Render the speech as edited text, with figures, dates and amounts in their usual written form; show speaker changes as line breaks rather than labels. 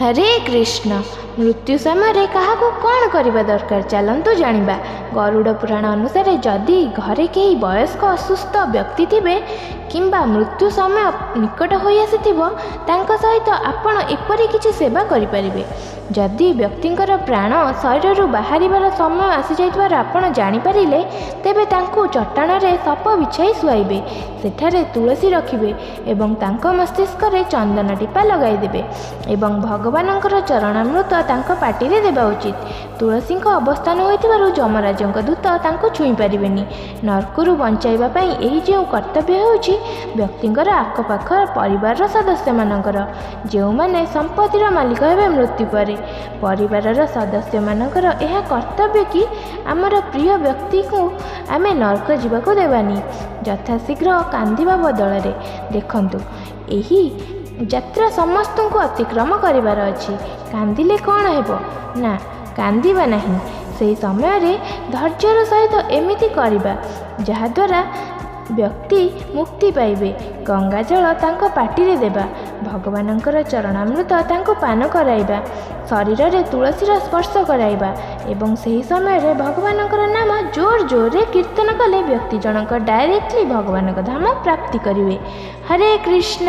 ହରେ କୃଷ୍ଣ। ମୃତ୍ୟୁ ସମୟରେ କାହାକୁ କ'ଣ କରିବା ଦରକାର, ଚାଲନ୍ତୁ ଜାଣିବା। ଗରୁଡ଼ ପୁରାଣ ଅନୁସାରେ ଯଦି ଘରେ କେହି ବୟସ୍କ ଅସୁସ୍ଥ ବ୍ୟକ୍ତି ଥିବେ କିମ୍ବା ମୃତ୍ୟୁ ସମୟ ନିକଟ ହୋଇଆସିଥିବ, ତାଙ୍କ ସହିତ ଆପଣ ଏପରି କିଛି ସେବା କରିପାରିବେ। ଯଦି ବ୍ୟକ୍ତିଙ୍କର ପ୍ରାଣ ଶରୀରରୁ ବାହାରିବାର ସମୟ ଆସିଯାଇଥିବାର ଆପଣ ଜାଣିପାରିଲେ, ତେବେ ତାଙ୍କୁ ଚଟାଣରେ ସପ ବିଛାଇ ଶୁଆଇବେ। ସେଠାରେ ତୁଳସୀ ରଖିବେ ଏବଂ ତାଙ୍କ ମସ୍ତିଷ୍କରେ ଚନ୍ଦନ ଟିପା ଲଗାଇଦେବେ ଏବଂ ଭଗବାନଙ୍କର ଚରଣାମୃତ ତାଙ୍କ ପାଟିରେ ଦେବା ଉଚିତ। ତୁଳସୀଙ୍କ ଅବସ୍ଥାନ ହୋଇଥିବାରୁ ଯମରାଜଙ୍କ ଦୂତ ତାଙ୍କୁ ଛୁଇଁ ପାରିବେନି। ନର୍କରୁ ବଞ୍ଚାଇବା ପାଇଁ ଏହି ଯେଉଁ କର୍ତ୍ତବ୍ୟ ହେଉଛି ବ୍ୟକ୍ତିଙ୍କର ଆଖପାଖ ପରିବାରର ସଦସ୍ୟମାନଙ୍କର, ଯେଉଁମାନେ ସମ୍ପତ୍ତିର ମାଲିକ ହେବେ ମୃତ୍ୟୁ ପରେ, ପରିବାରର ସଦସ୍ୟମାନଙ୍କର ଏହା କର୍ତ୍ତବ୍ୟ କି ଆମର ପ୍ରିୟ ବ୍ୟକ୍ତିକୁ ଆମେ ନର୍କ ଯିବାକୁ ଦେବାନି। ଯଥାଶୀଘ୍ର କାନ୍ଦିବା ବଦଳରେ ଦେଖନ୍ତୁ, ଏହି ଯାତ୍ରା ସମସ୍ତଙ୍କୁ ଅତିକ୍ରମ କରିବାର ଅଛି। କାନ୍ଦିଲେ କ'ଣ ହେବ? ନା, କାନ୍ଦିବା ନାହିଁ। ସେହି ସମୟରେ ଧୈର୍ଯ୍ୟର ସହିତ ଏମିତି କରିବା ଯାହାଦ୍ୱାରା ବ୍ୟକ୍ତି ମୁକ୍ତି ପାଇବେ। ଗଙ୍ଗାଜଳ ତାଙ୍କ ପାଟିରେ ଦେବା, ଭଗବାନଙ୍କର ଚରଣାମୃତ ତାଙ୍କୁ ପାନ କରାଇବା, ଶରୀରରେ ତୁଳସୀର ସ୍ପର୍ଶ କରାଇବା ଏବଂ ସେହି ସମୟରେ ଭଗବାନଙ୍କର ନାମ ଜୋର ଜୋରରେ କୀର୍ତ୍ତନ କଲେ ବ୍ୟକ୍ତି ଜଣକ ଡାଇରେକ୍ଟଲି ଭଗବାନଙ୍କ ଧାମ ପ୍ରାପ୍ତି କରିବେ। ହରେ କୃଷ୍ଣ।